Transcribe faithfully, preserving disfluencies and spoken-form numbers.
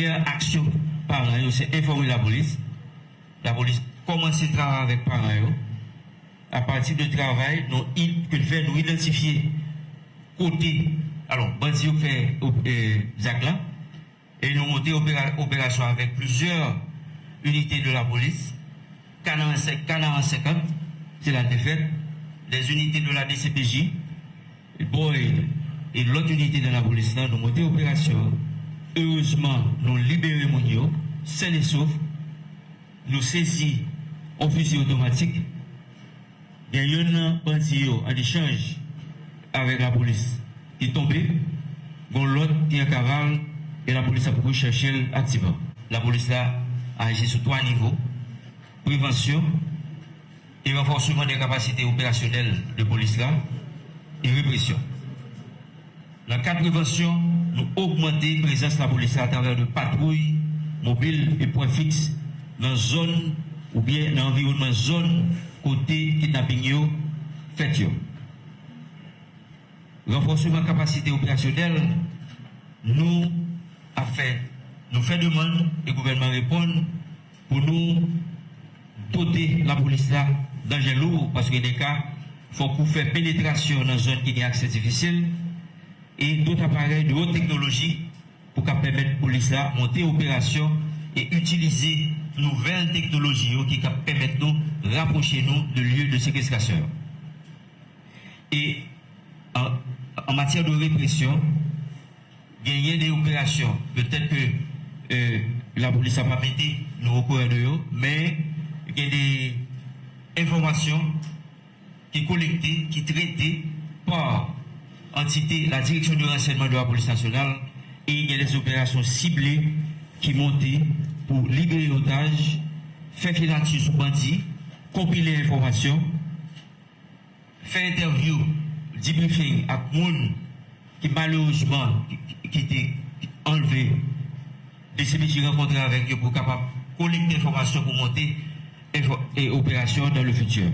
Premyè aksyon paran yo, se enfòme lapolis. Lapolis kòmanse travay avèk paran yo. Apati de travay nou, ke n fè, nou idantifye kote, alò, bandi yo fè zak la. E nou monte operasyon avèk plizyè inite de lapolis, Kanaran senkant, se la l te fèt, des unités de la D C P J, Boy e lòt inite nan lapolis la, nou monte operasyon. Erezman, nou libere moun yo, sèn e sof. Nou sezi yon fizi otomatik. Gen youn nan bandi yo, an echanj avèk lapolis, ki tonbe. Gen lòt ki an kaval e lapolis ap rechèche l aktivman. Lapolis la aji sou twa nivo: prevansyon, e ranfòsman de kapasite operasyonèl de polis la e represyon. Nan kad prevansyon, nou ogmante prezans lapolis la atravè de patwouy mobil e pwen fiks nan zòn oubyen nan anviwònman zòn kote kidnaping yo fèt yo. Ranfòsman kapasite operasyonèl, nou ap fè, nou fè demann e gouvènman reponn pou nou dote lapolis la danjen lou, paske gen de ka fòk ou fè penetrasyon nan zòn ki gen aksè difisil, e dòt aparèy de wòt teknoloji pou ka pèmèt polis la monte operasyon e itilize nouvèl teknoloji yo ki ka pèmèt nou rapwoche nou de lye de sekestrasyon yo. E an, an matyè de represyon, genyen de operasyon, petèt ke lapolis la pa mete nou okouran de yo, men gen de enfòmasyon ki kolekte, ki trete pa antite la Direction de Renseignement de la Police Nationale, e gen de operasyon sible ki monte pou libere otaj, fè filati sou bandi, konpile enfòmasyon, fè entèvyou, debriefing ak moun ki malerezman ki te anlve, D C P J rankontre avèk yo pou kapab kolekte enfòmasyon pou monte operasyon dans le futur.